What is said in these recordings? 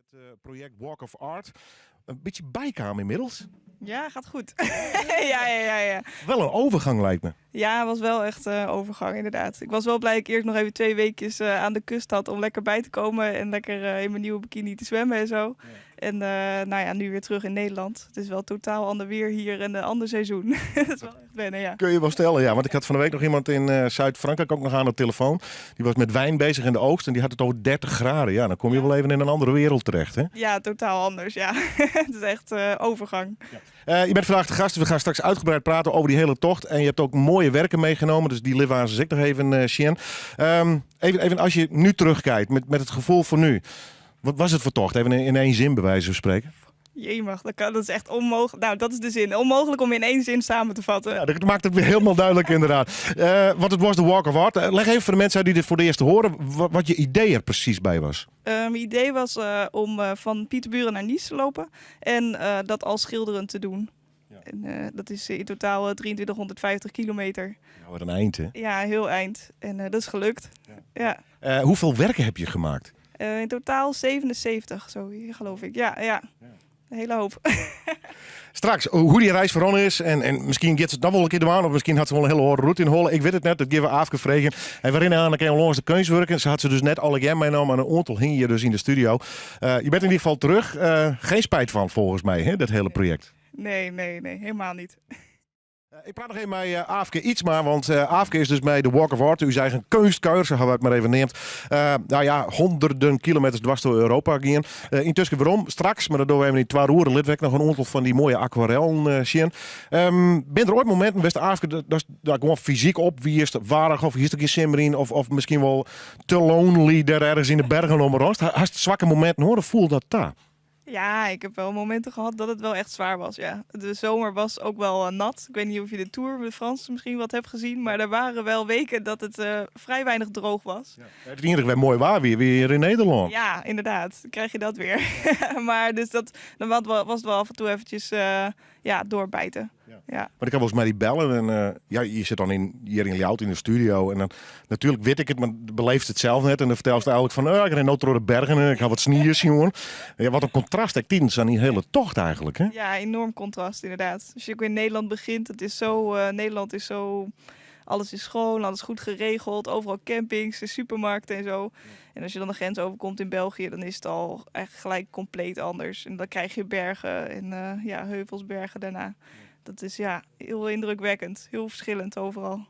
Het project Walk of Art. In bytsje bykaam ynmiddels. Ja, gaat goed. Ja. Wel in overgang lijkt me. Ja, was wel echt overgang inderdaad. Ik was wel blij dat ik eerst nog even 2 weekjes aan de kust had om lekker bij te komen en lekker in mijn nieuwe bikini te zwemmen en zo. En nou ja, nu weer terug in Nederland. Het is wel totaal ander weer hier en een ander seizoen. Dat is wel echt wennen, ja. Kun je wel stellen, ja. Want ik had van de week nog iemand in Zuid-Frankrijk ook nog aan de telefoon. Die was met wijn bezig in de oogst en die had het over 30 graden. Ja, dan kom je wel even in een andere wereld terecht, hè? Ja, totaal anders, ja. Het is echt overgang. Ja. Je bent vandaag de gast, dus we gaan straks uitgebreid praten over die hele tocht. En je hebt ook mooie werken meegenomen, dus dy litte we ek noch even sjen. Even als je nu terugkijkt, met het gevoel van nu. Wat was het voor tocht? Even in één zin bij wijze van spreken. Jemig, dat is echt onmogelijk. Nou, dat is de zin. Onmogelijk om in één zin samen te vatten. Ja, dat maakt het weer helemaal duidelijk inderdaad. Want het was de Walk of Art. Leg even voor de mensen uit die dit voor het eerst horen, wat je idee er precies bij was. Mijn idee was om van Pieterburen naar Nice te lopen en dat al schilderend te doen. En dat is in totaal 2350 kilometer. Ja, wat een eind, hè? Ja, heel eind. En dat is gelukt. Ja. Ja. Hoeveel werken heb je gemaakt? In totaal 77, zo geloof ik. Ja. Een hele hoop. Straks, hoe die reis ferrûn is en miskien giet se it dan wol in kear dwaan of miskien hat se wol in hiele oare rûte ynholle. Ik wit it net, dat gean we Aafke freegjen. En we rinne oan de lâns de keunstwurken. Se hat se dus net allegear meinaam, mar in oantal hingje hjir dus yn de studio. Je bent in ieder geval terug. Geen spijt van volgens mij, hè, dat hele project. Nee, helemaal niet. Ik praat noch even mei Aafke Ytsma, want Aafke is dus mei de Walk of Art, ús eigen keunstkuier, sa hawwe we it mar even neamd. Nou ja, honderden kilometers dwers troch Europa gien. Yntusken werom, straks, mar dat dogge we even yn twa oeren. Litte we ek noch in oantal fan dy moaie akwarellen sjen. Binne der oait mominten west, Aafke, dat gewoan fysyk op wiest, warch of hiest der gjin sin mear yn, of miskien wol te lonely dêr ergens yn de bergen omrûnst? Hast swakke mominten hân, of foel dat ta? Ja, ik heb wel momenten gehad dat het wel echt zwaar was, ja. De zomer was ook wel nat. Ik weet niet of je de Tour de France misschien wat hebt gezien, maar er waren wel weken dat het vrij weinig droog was. Ja. It iennige wêr't moai waar wie, wie hjir yn Nederlân. Ja, inderdaad. Dan krijg je dat weer. Maar dus dat, dan was het wel af en toe eventjes ja, doorbijten. Ja. Mar ik ha wolris mei dy belle en ja, je sit dan hjir yn Ljouwert yn de studio en dan natuerlik wit ik it, mar beleefst it sels net en dan fertelst eigentlik fan, oh, ik rin no troch de bergen en ik ha wat snie sjoen. Ja, wat in kontrast ek tidens sa'n hiele tocht eigentlik, hè? Ja, enorm contrast inderdaad. Als je ook in Nederland begint, het is zo, Nederland is zo, alles is schoon, alles goed geregeld, overal campings, de supermarkten en zo. En als je dan de grens overkomt in België, dan is het al echt gelijk compleet anders. En dan krijg je bergen en ja, heuvels, bergen daarna. Dat is, ja, heel indrukwekkend, heel verschillend overal.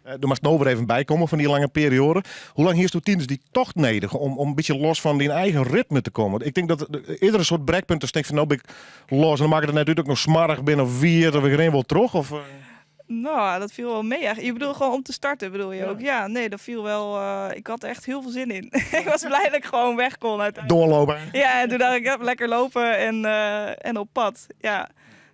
Der moatst no wer even bykomme fan dy lange perioade. Hoe lang hiesto tidens dy tocht nedich om in bytsje los fan dyn eigen ritme te kommen? Ik tink dat is der in soart brekpunt dat tinkst fan no bin ik los en dan makket it net út of ik no smoarch bin of wiet of ik rin wol troch? Of? Nou, dat viel wel mee eigenlijk. Je bedoelt gewoon om te starten, bedoel je ook? Ja, nee, dat viel wel. Ik had er echt heel veel zin in. Ik was blij dat ik gewoon weg kon uiteindelijk. Doorlopen. Ja, en toen dacht ik, ja, lekker lopen en op pad. Ja,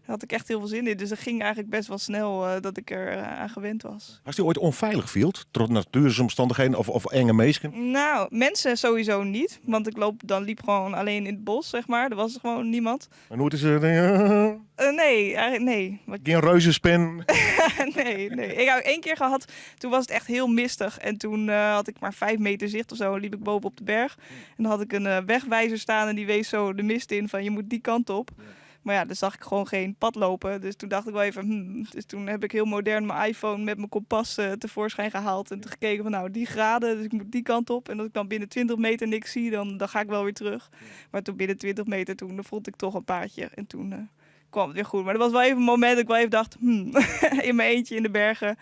daar had ik echt heel veel zin in. Dus dat ging eigenlijk best wel snel dat ik er aan gewend was. Hast dy oait ûnfeilich field? Troch natueromstannichheden of enge minsken? Nou, mensen sowieso niet. Want ik loop, dan liep gewoon alleen in het bos, zeg maar. Er was gewoon niemand. En hoe is het? Nee, eigenlijk nee. Wat... Geen reuzenspin? Nee. Ik heb één keer gehad, toen was het echt heel mistig. En toen had ik maar 5 meter zicht of zo en liep ik boven op de berg. En dan had ik een wegwijzer staan en die wees zo de mist in van je moet die kant op. Maar ja, dan zag ik gewoon geen pad lopen. Dus toen dacht ik wel even, Dus toen heb ik heel modern mijn iPhone met mijn kompas tevoorschijn gehaald. En toen gekeken van nou, die graden, dus ik moet die kant op. En als ik dan binnen 20 meter niks zie, dan ga ik wel weer terug. Maar toen binnen 20 meter, toen vond ik toch een paadje. En toen kwam het weer goed. Maar dat was wel even een moment dat ik wel even dacht, in mijn eentje in de bergen.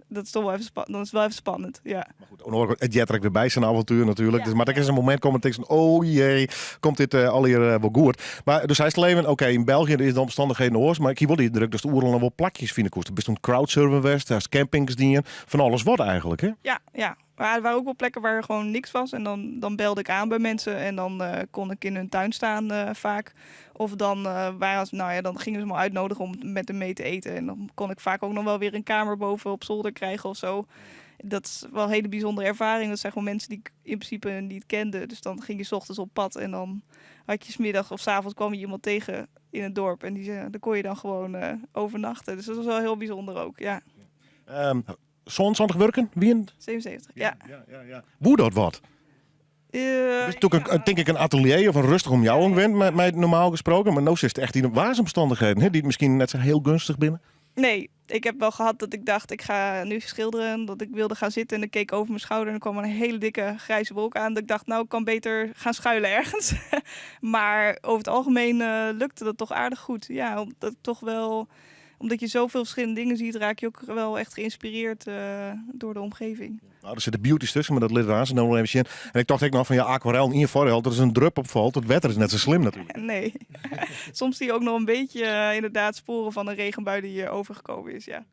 Dat is toch wel even dan is het wel even spannend, ja. Maar goed, it heart der ek wer by sa'n avontuer natuerlik. Dus, mar der kin in momint komme dat ik oh jee, komt dit allegear wol goed. Mar dus seist even, oké, yn België is de omstannichheden oars, mar ik hie wol de yndruk datst oeral wol plakjes fine koest. Bist oan it crowdsurfen west, hast campings dien, fan alles wat eigentlik, hè? Ja. Maar er waren ook wel plekken waar gewoon niks was. En dan belde ik aan bij mensen en dan kon ik in hun tuin staan vaak. Of dan, waren ze, nou ja, dan gingen ze me uitnodigen om met hem mee te eten. En dan kon ik vaak ook nog wel weer een kamer boven op zolder krijgen of zo. Dat is wel een hele bijzondere ervaring. Dat zijn gewoon mensen die ik in principe niet kende. Dus dan ging je 's ochtends op pad en dan had je 's middags of 's avonds kwam je iemand tegen in het dorp. En daar kon je dan gewoon overnachten. Dus dat was wel heel bijzonder ook, ja. 77 wurken, wie? 77, ja. Ja. Woe dat wat? Bist natuerlik in, tink ik, in atelier of in rêstige omjouwing wend, mei normaal gesproken. Mar no sitst echt yn waarsomstannichheden, hè, dy't miskien net sa hiel geunstich binne. Nee, ik heb wel gehad dat ik dacht, ik ga nu schilderen. Dat ik wilde gaan zitten en ik keek over mijn schouder en er kwam een hele dikke grijze wolk aan. Dat ik dacht, nou, ik kan beter gaan schuilen ergens. Maar over het algemeen lukte dat toch aardig goed. Ja, omdat toch wel, omdat je zoveel verschillende dingen ziet, raak je ook wel echt geïnspireerd door de omgeving. Nou, der sitte beauties tusken, mar dat litte we aanst noch even sjen. En ik tocht ek noch fan ja, aquarel ien foardiel, dat is in drup opfalt. It wetter is net sa slim natuerlik. Nee, soms zie je ook nog een beetje inderdaad sporen van een regenbui die hier overgekomen is, ja.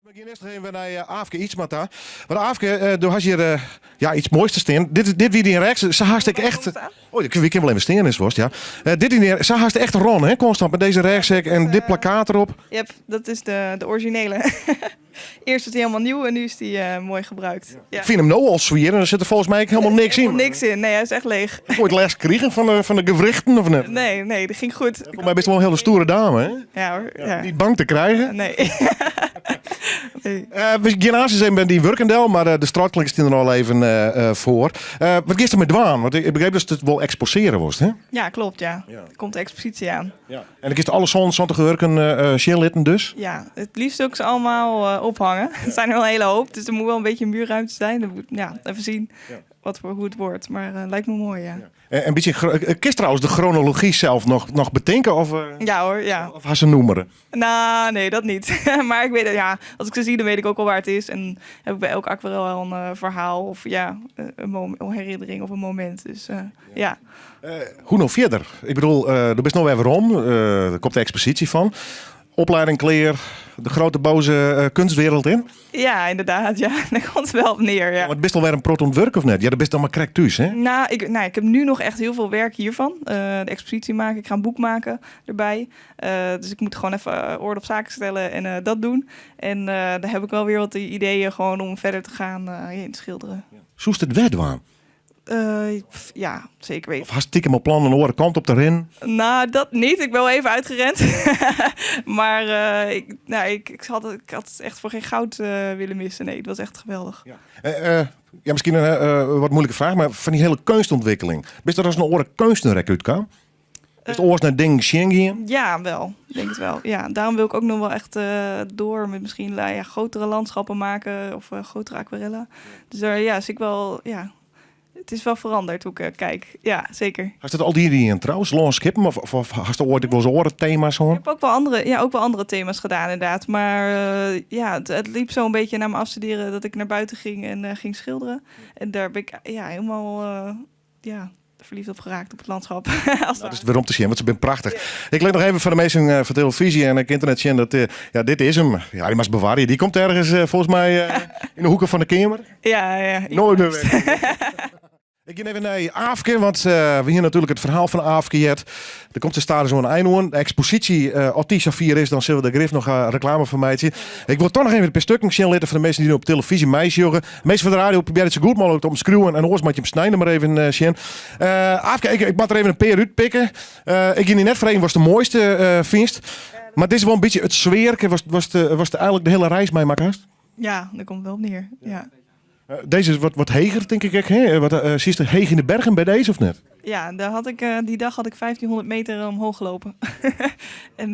We gean earst even nei Aafke Ytsma ta. Want Aafke, do hast hjir ja, iets moais te stean. Dit, dit wie dyn rêchsek. Sa hast ek echt. Oh, wy kinne wol even stean is worst, ja. Dit is sa hast echt rûn, hè, konstant met deze rêchsek en dit plakkaat derop. Yep, dat is de originele. Eerst was hij helemaal nieuw en nu is hij mooi gebruikt. Ja. Ik fyn him no al swier en der sit der folgens my ek hielendal niks yn. Niks yn, nee, hy is echt leech. Hast oait lêst krigen fan de gewrichten of net? Nee, dat ging goed. Folgens my bist wol in hiele stoere dame, hè? Ja hoor. Ja. Niet bang te krijgen? Nee. Nee. We gean aanst even by dyn wurken del, mar de strâtklinkers stean der al even foar. Wat giest dermei dwaan? Want ik begreep datst it wol eksposearje wolst, hè? Ja, klopt, ja. Der komt de eksposysje oan. Ja. En dan giest alle 77 wurken sjen litten dus? Ja, het liefst ook ze allemaal ophangen. Het zijn er wel een hele hoop, dus er moet wel een beetje muurruimte zijn. Dan moet, ja, even zien hoe het wordt. Maar lijkt me mooi, ja. Ja. En een beetje, kinst trouwens de chronology sels noch betinke? Of, Ja hoor, ja. Of hast se nûmere? Nou, nee, dat niet. Maar ik weet, ja, als ik ze zie, dan weet ik ook al waar het is. En heb ik bij elk aquarel wel een verhaal of ja, een herinnering of een moment. Dus ja. Hoe no fierder? Ik bedoel, do bist no wer werom. Der komt de eksposysje fan. Oplieding klear, de grote boze kunstwereld yn. Ja, inderdaad. Ja. Daar komt het wel op neer. Ja. Want bist alwer in protte oan it wurk of net? Ja, do bist dan mar krekt thús, hè? Nou, ik heb nu nog echt heel veel werk hiervan. De expositie maken, ik ga een boek maken erbij. Dus ik moet gewoon even orde op zaken stellen en dat doen. En daar heb ik wel weer wat ideeën gewoon om verder te gaan in het schilderen. Soest it wer dwaan? Pff, ja, zeker weten. Of hast stiekem al plan een oare kant op te rinnen? Nou, dat niet. Ik ben wel even uitgerend. Maar nou, ik had het echt voor geen goud willen missen. Nee, het was echt geweldig. Ja. Ja, miskien in wat moeilike fraach, mar fan dy hiele keunstontwikkeling. Bist der as in oare keunstner ek útkaam? Is it oars nei dingen sjen gien? Ja, wel. Ik denk het wel. Ja, daarom wil ik ook nog wel echt door met misschien ja, grotere landschappen maken of grotere aquarellen. Dus daar, ja, zit ik wel, ja, het is wel veranderd hoe ik kijk. Ja, zeker. Hast dat al die die trouwens, lânskippen of hast oait ek wolris oare thema's hân? Ik heb ook wel andere, ja, ook wel andere thema's gedaan inderdaad. Maar ja, het liep zo een beetje na mijn afstuderen dat ik naar buiten ging en ging schilderen. En daar ben ik, ja, helemaal ja, verliefd op geraakt, op het landschap. Als Dat is werom te sjen, want se binne prachtich. Ik lit noch even foar de minsken fan telefyzje en ek ynternet sjen dat, ja, dit is him. Ja, dy moatst bewarje. Dy komt ergens folgens my yn de hoeke fan de keamer. Ja. Noait mear weg. Ik gean even nei Aafke, want we hiene natuerlik it ferhaal fan Aafke heard. Der komt stadichoan in ein oan. De eksposysje, as dy safier is, dan sille we der grif noch reklame foar meitsje. Ik wol toch noch even in pear stukken sjen litte foar de minsken dy't op telefyzje meisjogge. De minsken fan de radio probearje it sa goed mooglik te omskriuwen en oars moatte je him snein mar even sjen. Aafke, ik moat der even in pear útpikke. Ik gean dy net freegjen watst de moaiste fynst. Mar dit is wol in bytsje it sfearke watst eigenlik de hiele reis meimakke hast. Ja, dêr komt it wel op neer. Ja. Dizze is wat heger, tink ik ek. Hè? Wat, siest heech yn de bergen by dizze of net? Ja, die dag had ik 1500 meter omhoog gelopen. En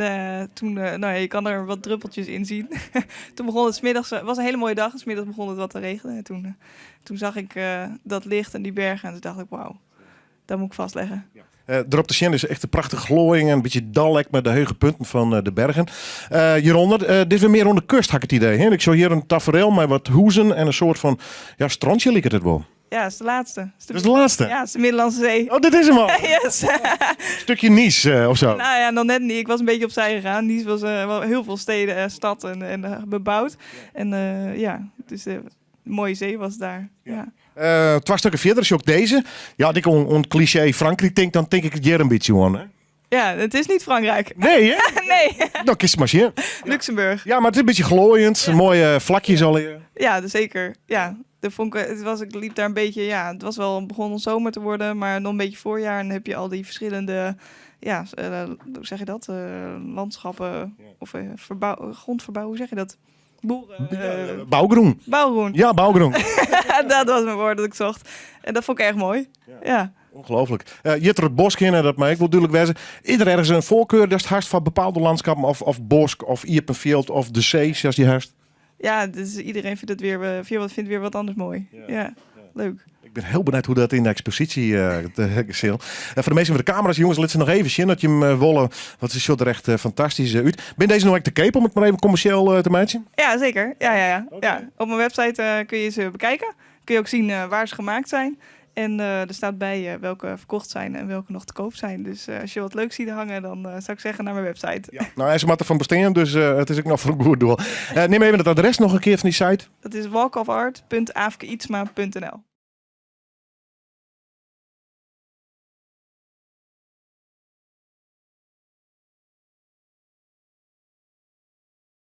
toen, nou ja, je kan er wat druppeltjes in zien. Toen begon het 's middags, het was een hele mooie dag, 's middags begon het wat te regenen. En toen zag ik dat licht en die bergen en toen dacht ik, wauw, dat moet ik vastleggen. Ja. Derop te sjen is echt in prachtige gloaiïng en in bytsje dal mei de hege punten fan de bergen. Hjirûnder, dit is wer mear oan de kust, ha ik it idee. Hè? Ik sjoch hjir in tafereel mei wat huzen en in soart fan ja, strantsje liket it wol. Ja, dat is de laatste. Dat is de, dat is de laatste? Ja, dat is de Middellandse Zee. Oh, dit is him al? Yes. Stukje Nice of zo? Nou ja, nog net niet. Ik was een beetje opzij gegaan. Nice was wel heel veel steden en stad en bebouwd. En ja, dus de mooie zee was daar. Ja. Twa stukken fierder is ek dizze. Ja, as ik oan cliché Frankryk tink, dan tink ik it hjir in bytsje oan. Hè? Ja, it is net Frankryk. Nee, hè? Nee. Dan kinst mar sjen. Luxemburg. Ja, mar it is in bytsje gloaiend. Moaie flakjes al. Ja, zeker. Ja, de vond ik, het was, ik liep daar een beetje, ja, het was wel begon al zomer te worden, maar nog een beetje voorjaar. En dan heb je al die verschillende, ja, hoe zeg je dat? Landschappen of grondverbouw, hoe zeg je dat? Boeren... Bougrûn. Bougrûn. Ja, bougrûn. Dat was mijn woord dat ik zocht. En dat vond ik erg mooi. Ja. Ongelooflijk. Hjir troch it bosk hinne, dat mei ek wol dúdlik wêze. Is der ergens in foarkeur datst hast foar bepaalde landskappen of bosk of iepen fjild of de see, sa's dy hast? Ja, dus iedereen vindt het weer, vindt weer wat anders mooi. Ja, leuk. Ik bin hiel benijd hoe't dat yn de eksposysje sil. Foar de minsken foar de kamera's, jonges, lit se noch even sjen as jim wolle. Want se sjocht der echt fantastysk út. Binne dizze no ek te keap om it mar even kommersjeel te meitsjen? Ja, zeker. Ja. Ja. Op mijn website kun je ze bekijken. Kun je ook zien waar ze gemaakt zijn. En er staat bij welke verkocht zijn en welke nog te koop zijn. Dus als je wat leuk ziet hangen, dan zou ik zeggen naar mijn website. Ja. Nou, en se moatte derfan bestean, dus it is ek noch foar in goed doel. Nim even it adres noch in kear fan dy site. Dat is walkofart.aafkeytsma.nl.